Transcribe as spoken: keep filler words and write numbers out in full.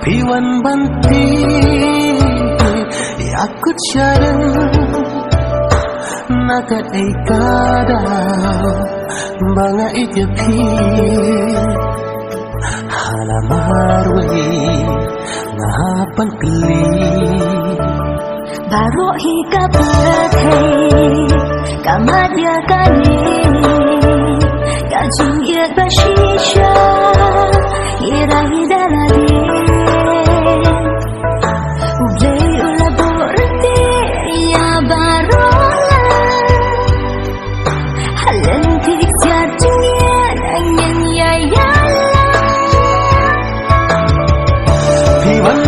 Phi wan ban tip ïa kut shareng na kaei ka daw ba nga ïeit ïa phi. Ha la marwei nga hap ban kylli. Baroh hi ka pyrthei ka mad ïa kane ka jingïeit ba shisha. Ïa da hi da lade U Blei u la buh ryntih ïa baroh lad. Ha lynti siat jingïeit ngin ïa ïalam. Phi wan